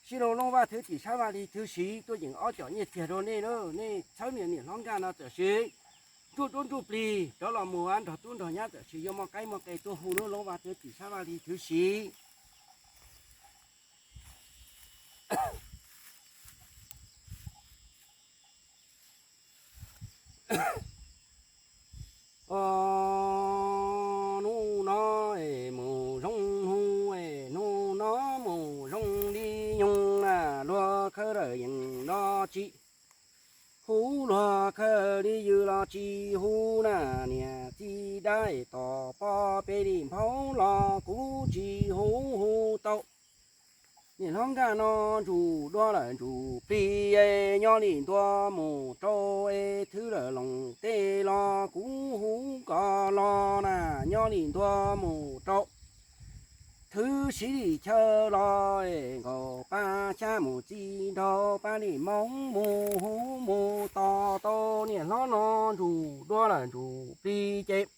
Sib laug Loob Vaj Thwv Tim Sab Vaj Lig Thwv Siv tuaj yeem ob com nyiaj txiag rau nej na, nej txhawb niam niam hlob Nkaj no txawm sis nruj duab nruj plig rov los mus nrog tub nrog nyab txawm sis yuav muaj qaib muaj qe tuaj hu na Loob Vaj Thwv Tim Sab Vaj Lig Thwv Siv. Hnub no es mus zoo hnub es hnub no mus zoo li nyoog na, luag khawb lawm yeej los tsis hu, luag khawb li yws los tsis hu na, niam txiv dab es tos pog peb li nphaub los kuv tsis hu hu tau. Niam hlob Nkaj no ntsuj duab lawm ntsuj plig, nyob li ntua mus rau es thwb lawm loos tej los kuv hu kom los na, nyob li ntua mus rau thwv siv li chaw los es nkaus pab xyab mus txi nrau pab li moov mus hu mus tos tau. Niam hlob no ntsuj duab lawm ntsuj plig ces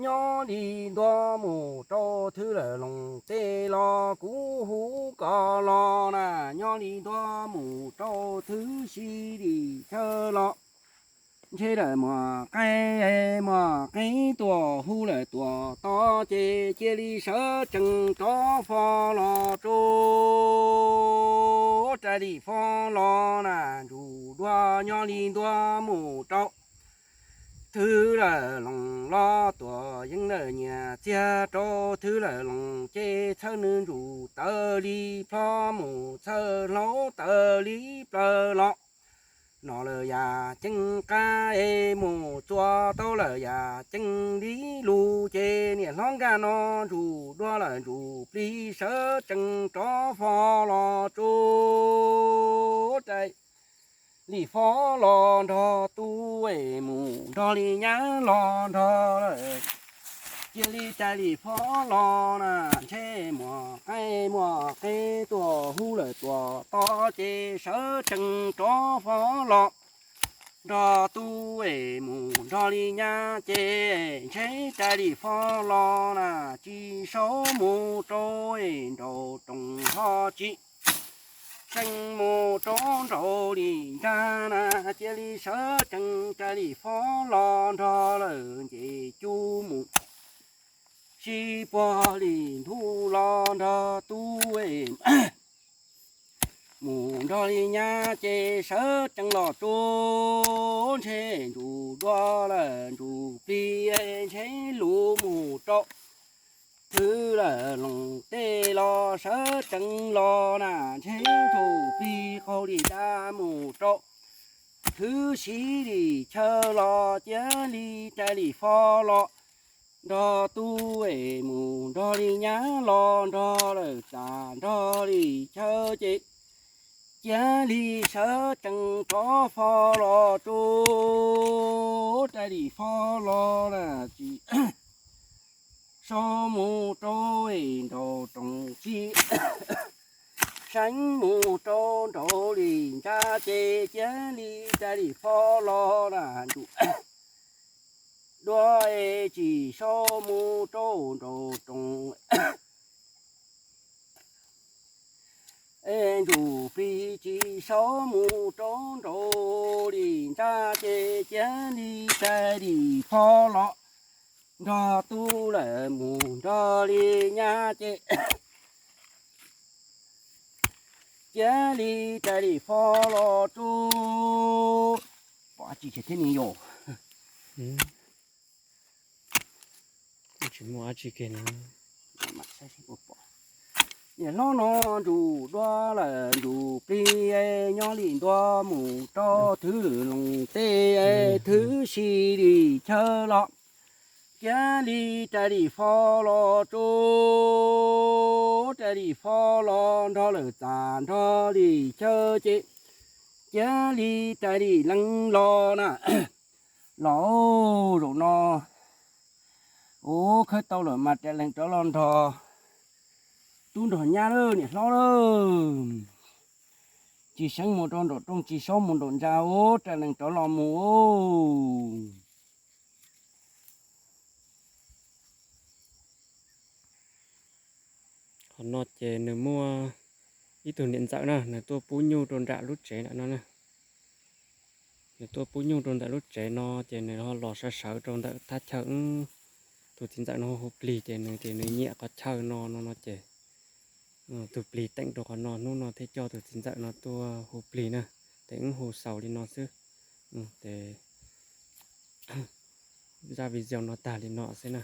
nyob li ntua mus rau thwv lawm loos tej los kuv hu kom los na, nyob li ntua mus rau thwv siv li chaw los ntshe lawm muaj qe, muaj qe tuaj hu lawm tuaj tos ces cia li sawv tsees rov fo los rau rais li fo los na, ntsuj duab nyob li ntua mus rau thwv lawm loos los tuaj yeej lawm nyiaj txiag rau thwv lawm loos ces txhawb nws ntsuj tawv li plho mus txhawb hlaub tawv li plaws los no lawm yam ceeb qab es mus txua tau lawm yam ceeb li lus ces niam hlob Nkaj no ntsuj duab lawm ntsuj plig sawv tsees rov fo los rau rais li fo los nrog tub es mus nrog li nyab los nrog lawm. Cia li rais li fo los na ntshe muaj qe, muaj qe tuaj hu lawm tuaj tos ces sawv tsees rov fo los nrog tub es mus nrog li nyab ces ntshe rais li fo los na tsis sau mus rau es nraum roos ho tsis seev mus rau nraum li ntsa na, cia li sawv tsees rais li fo los nrog lawm nce cub mus sib puag li ntug los nrog tub es mus nrog li nyab ces sawv tsees los rau ntshe ntsuj duab lawm ntsuj plig ntshe lus mus rau thwv lawm loos tej los sawv tsees los na ntshe ntsuj plig qaug li dab mus rau thwv siv li chaw los cia li rais li fo los nrog tub es mus nrog li nyab los nrog lawm txaj nrog li chaw ces cia li sawv tsees rov fo los rau rais li fo los na tsis sau mus rau es nraum roos tsis seev mus rau nraum li ntsa ces cia li rais li fo los na ntsuj duab es tsis sau mus rau nraum roos es ntsuj plig tsis sau mus rau nraum li ntsa ces cia li rais li fo los nrog tub lawm mus nrog li nyab ces cia li rais li fo los rau pom tsis thiab ni yom. Tsis muaj dab tsi kiag no. Niam hlob no ntsuj duab lawm ntsuj plig nyob li ntua mus rau thwv lwm loos tej thwv si li chaw los cia li rais li fo los rau rais li fo los nrog lawm txaj nrog li chaw ces cia li rais li lees los na. Los zaum no ua khawb tau lawm mas rais lees rov los nrog tub nrog nyab lawm niam hlob lawm. Tsis seev mus rau nraum rooj tsis saub mus nraum ntsa ua rais lees rov los mus. Qhov no ces nws muaj ib tug niam ntxawm na, nws tuaj pub nyuj rau nram lub tsev ntawm no na. Nws tuaj pub nyuj rau ntawm lub tsev no ces nws ho los sawv sawv rau ntawm thaj chaw, tus txiv ntxawm no hu plig ces nws tias nws nyiam qhov chaw no no no ces tus plig teem rau qhov no, hnub no thiaj coj tus txiv ntxawm no tuaj hu plig na. Ces wb hu xaus li no xwb. Ces zaj video no tag li no xwb na.